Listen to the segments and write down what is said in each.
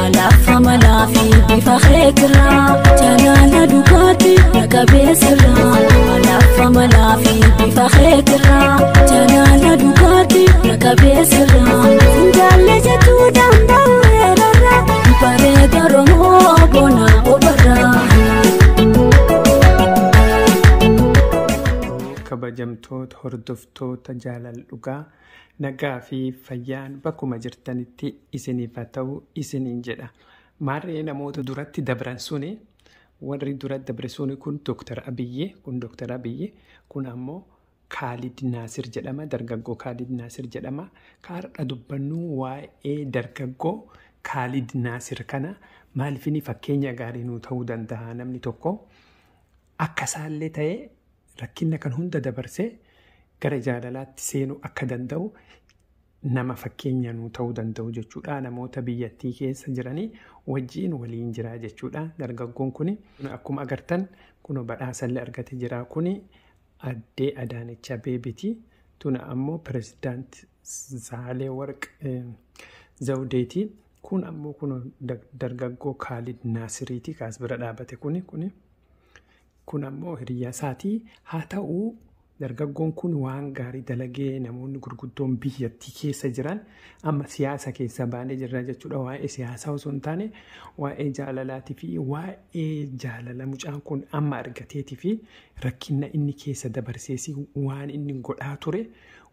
Alafa malaafi bifa keetirraa jaalala dhugaati naqabeessirraa. Alafa malaafi bifa keetirraa jaalala dhugaati naqabeessirraa. Finjaallee jettuu danda'eerarraa bareeda Oromoo bona obarraa. Kabajamtoota hordoftoota jaalala dhugaa nagaa fi fayyaan bakkuma jirtanitti isiniif haa ta'u isiniin jedha. Maarree namoota duratti dabran suni warri duratti dabre suni kun Dooktar Abiyyi kun Dooktar Abiyyi kun ammoo Kaalid Naasir jedhama. Dargaggoo Kaalid Naasir jedhama. Kaarra dubbannu waa'ee dargaggoo Kaalid Naasir kana maaliifini fakkeenya gaarii nuu ta'uu danda'a namni tokko akka isaallee ta'ee rakkina kan hunda dabarsee gara jaalalaatti seenuu akka danda'u nama fakkeenya nuu ta'uu danda'u jechuudha. Namoota biyyattii keessa jiranii wajjin waliin jira jechuudha. Dargaggoon kun akkuma agartan kun badhaasallee argatee jira. Kuni addee Adaanech Abeebeeti. Tuna ammoo pirezidaanti Saahilewarq Zawudeeti. Kun ammoo kun dargaggoo Kaalid Naasiriiti. Kaas bira dhaabate kuni kuni. Kun ammoo hiriyaa isaatii. Haa ta'u dargaggoon kun waan gaarii dalagee namoonni gurguddoon biyyattii keessa jiran amma siyaasa keessa baanee jirra jechuudha. Waa'ee siyaasaa osoo hin taane waa'ee jaalalaatii fi waa'ee jaalala mucaan kun amma argateetii fi rakkina inni keessa dabarsees waan inni godhaa ture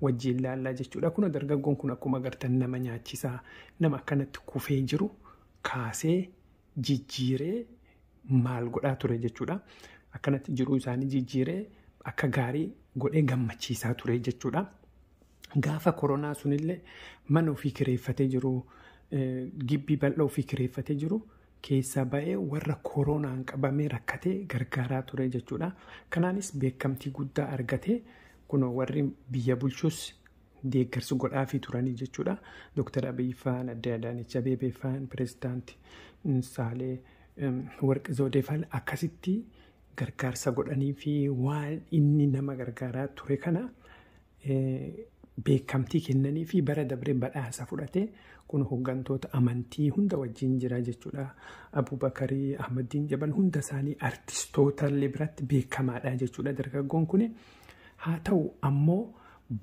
wajjin laallaa jechuudha. Kun dargaggoon kun akkuma agartan nama nyaachisaa nama akkanatti kufee jiru kaasee jijjiiree maal godhaa ture jechuudha. Akkanatti jiruu isaanii jijjiiree akka gaarii godhee gammachiisaa ture jechuudha. Gaafa koronaa sunillee mana ofii kireeffatee jiru, gibbii bal'aa ofii kireeffatee jiru keessaa ba'ee warra koronaan qabamee rakkatee gargaaraa ture jechuudha. Kanaanis beekamtii guddaa argatee kun warri biyya bulchus deeggarsa godhaafii turanii jechuudha. Dooktar Abiyyi faan, Addee Adaanech Abeebee faan, pirezidaanti Saahilewarq Zawudee faan akkasitti gargaarsa godhanii fi waan inni nama gargaaraa ture kana beekamtii kennanii fi bara dabree badhaasa fudhate kun hooggantoota amantii hunda wajjin jira jechuudha. Abubakarii, Ahmadiin Jabal hunda isaanii artistoota illee biratti beekamaadha jechuudha dargaggoon kun. Haa ta'u ammoo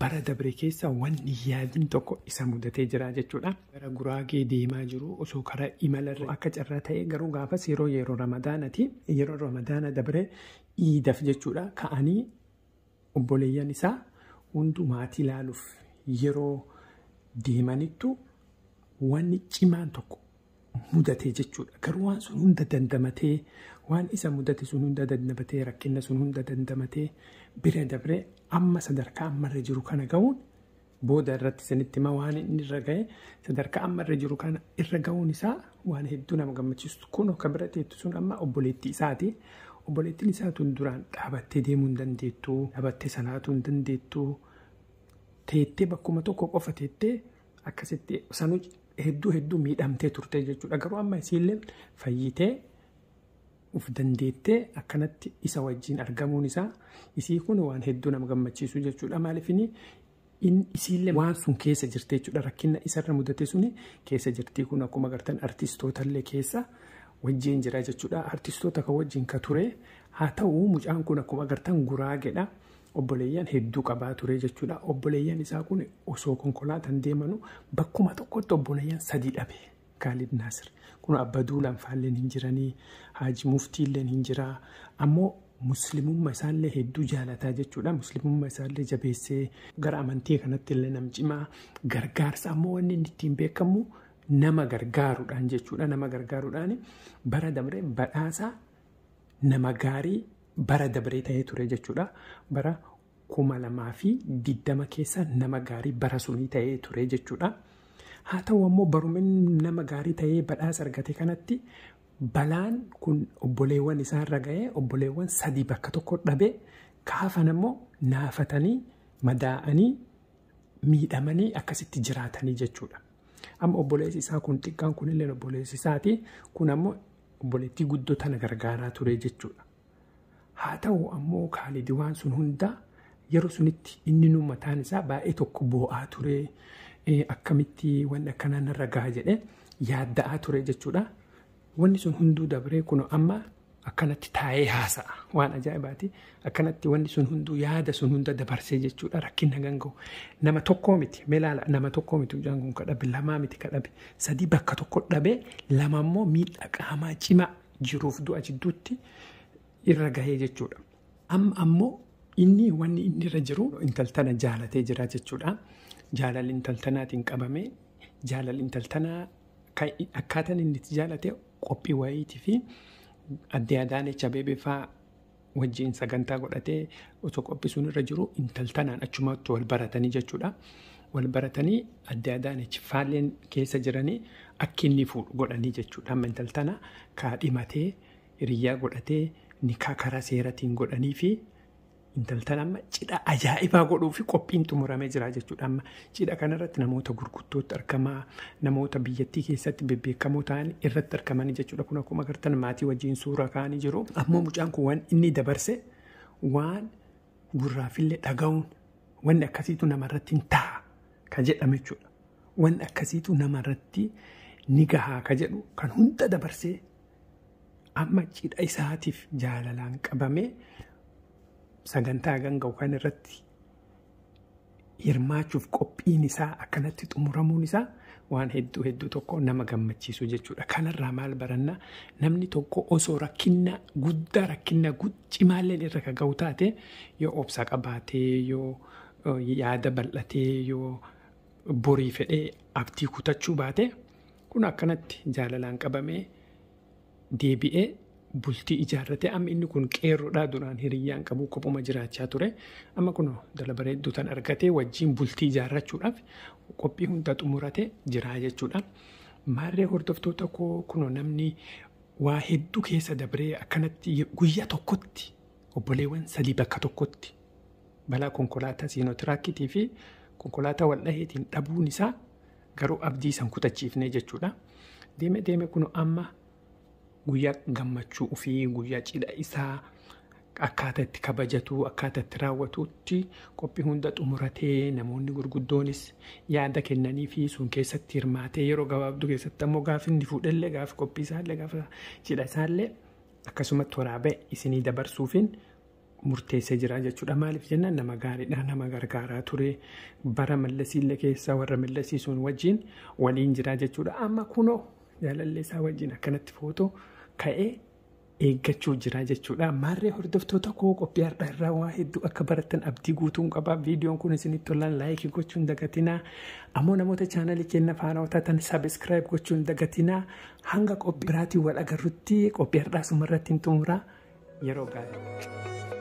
bara dabree keessa wanni yaadni tokko isa mudatee jira jechuudha. Gara Guraagee deemaa jiru osoo karaa imalarra akka carraa ta'e garuu gaafas yeroo Ramadaanati yeroo Ramadaana dabree iidaf jechuudha ka'anii obboleeyyan isaa hundu maatii ilaaluuf yeroo deemanittu wanni cimaan tokko mudate jechuudha. Garuu waan sun hunda dandamatee waan isa mudate sun hunda dandamatee rakkina sun hunda dandamatee bira dabree amma sadarkaa ammarra jiru kana ga'uun booda irratti isinitti hima waan inni irra ga'e sadarkaa ammarra jiru kana irra ga'uun isaa waan hedduu nama gammachiisu. Kun kan bira teettu sun amma obboleettii isaati. Obboleettiin isaa tun duraan dhaabattee deemuu hin dandeettu, dhaabattee salaatuu hin dandeettu, teettee bakkuma tokko qofa teettee akkasitti sanuu hedduu hedduu miidhamtee turte jechuudha. Garuu amma isiillee fayyitee uf dandeettee akkanatti isa wajjin argamuun isaa isii kun waan hedduu nama gammachiisu jechuudha. Maaliif inni isiillee waan sun keessa jirti jechuudha. Rakkina isarra mudate suni keessa jirti. Kun akkuma agartan artistoota illee keessa wajjin jira jechuudha. Artistoota kan wajjin ka ture haa ta'u mucaan kun akkuma agartan Guraageedha. Obboleeyyan hedduu qabaa ture jechuudha. Obboleeyyan isaa kun osoo konkolaataan deemanu bakkuma tokkotti obboleeyyan sadii dhabe. Kaalid Naasir. Kun Abba Duulaan faalleen hin jiranii, Haaji Muftiilleen hin jiraa. Ammoo muslimummaa isaallee hedduu jaalataa jechuudha. Muslimummaa isaallee jabeessee gara amantii kanatti illee nam cimaa gargaarsa ammoo wanni inni ittiin beekamu nama gargaaruudhaan jechuudha. Nama gargaaruudhaan bara dabree badhaasa nama gaarii bara dabree ta'ee ture jechuudha. Bara 2020 keessa nama gaarii bara sunii ta'ee ture jechuudha. Haa ta'u ammoo barumin nama gaarii ta'ee badhaasa argate kanatti balaan kun obboleewwan isaarra ga'ee obboleewwan sadii bakka tokko dhabee kaafan ammoo naafatanii madaa'anii miidhamanii akkasitti jiraatanii jechuudha. Amma obboleessi isaa kun xiqqaan kunillee obboleessi isaati. Kun ammoo obboleettii guddoo tana gargaaraa ture jechuudha. Haa ta'u ammoo Kaalid waan sun hunda yeroo sunitti inni nu mataan isaa baay'ee tokko boo'aa ture. Akkamitti wanni akkanaa narra gaha jedhee yaadda'aa ture jechuudha. Wanni sun hunduu dabree kun amma akkanatti taa'ee haasa'a. Waan ajaa'ibaati. Akkanatti wanni sun hunduu yaada sun hunda dabarsee jechuudha. Rakkina ganga'u. Nama tokkoo miti. Melaala nama tokkoo miti. Mucaan kun kadhabe lamaa miti kadhabe. Sadii bakka tokko dhabee lama immoo miidhaa qaamaa cimaa jiruuf du'a jidduutti irra gahee jechuudha. Amma ammoo inni wanni inni irra jiru intaltana jaalatee jira jechuudha. Jaalalli intaltanaatiin qabamee jaalalli intaltanaa akkaataan inni itti jaalate qophii wayiitii fi Addee Adaanech Abeebee fa'aa wajjin sagantaa godhatee osoo qophii sun irra jiru intaltanaan achumatti wal baratanii jechuudha. Wal baratanii Addee Adaanech faalleen keessa jiranii akka inni fuudhu godhanii jechuudha. Amma intaltana kaadhimatee hiriyyaa godhatee nikaa karaa seeratiin godhanii fi intaltana amma cidha ajaa'ibaa godhuu fi qophiin xumuramee jira jechuudha. Amma cidha kanarratti namoota gurguddootti argamaa, namoota biyyattii keessatti bebbeekamoo ta'an irratti argamanii jechuudha. Kun akkuma agartan maatii wajjin suuraa ka'anii jiru. Ammoo mucaan kun waan inni dabarse waan gurraafillee dhaga'uun wanni akkasiitu namarratti hin ta'a ka jedhame jechuudha. Wanni akkasiitu namarratti ni gahaa ka jedhu kan hunda dabarsee amma cidha isaatiif jaalalaan qabamee sagantaa ganga'u kan irratti hirmaachuuf qophiin isaa akkanatti xumuramuun isaa waan hedduu hedduu tokko nama gammachiisu jechuudha. Kanarraa maal baranna namni tokko osoo rakkina guddaa rakkina cimaalleen irra ka ga'u taate yoo obsa qabaatee yoo yaada bal'atee yoo borii fedhee abdii kutachuu baate kun akkanatti jaalalaan qabamee deebi'ee bultii ijaarratee amma inni kun qeerroodhaa duraan hiriyyaan qabu kophuma jiraachaa ture. Amma kun dala bareedduu tan argatee wajjin bultii ijaarrachuudhaaf qophii hunda xumuratee jira jechuudha. Maarree hordoftoota koo kunoo namni waa hedduu keessa dabree akkanatti guyyaa tokkotti obboleewwan sadii bakka tokkotti balaa konkolaataa siinotiraakitii fi konkolaataa waldhaheetiin dhabuun isaa garuu abdii san kutachiifnee jechuudha. Deeme deeme kun amma guyyaa gammachuu ofii guyyaa cidha isaa akkaataa itti kabajatu akkaataa itti raawwatutti qophii hunda xumuratee namoonni gurguddoonis yaada kennanii fi sun keessatti hirmaatee yeroo gabaabduu keessatti ammoo gaafa inni fuudhellee gaafa qophii isaallee gaafa cidha isaallee akkasumatti waraabee isinii dabarsuufiin murteessee jira jechuudha. Maaliif jennaan nama gaariidha nama gargaaraa ture bara mallasiillee keessa warra mallasii sun wajjin waliin jira jechuudha. Amma kunoo jaalallee isaa wajjin akkanatti footoo ka'ee eeggachuu jira jechuudha. Maarree hordoftoota koo qophii har'a irraa waa hedduu akka barattan abdii guutuun qaba. Viidiyoon kun isinitti tolaan laayikii gochuun dagatinaa. Ammoo namoota chaanalii keenya faana taatan sabiskiraayib gochuun dagatinaa. Hanga qophii biraatiin wal agarrutti qophii har'aa sumarratti hin xumuraa. Yeroo gaarii.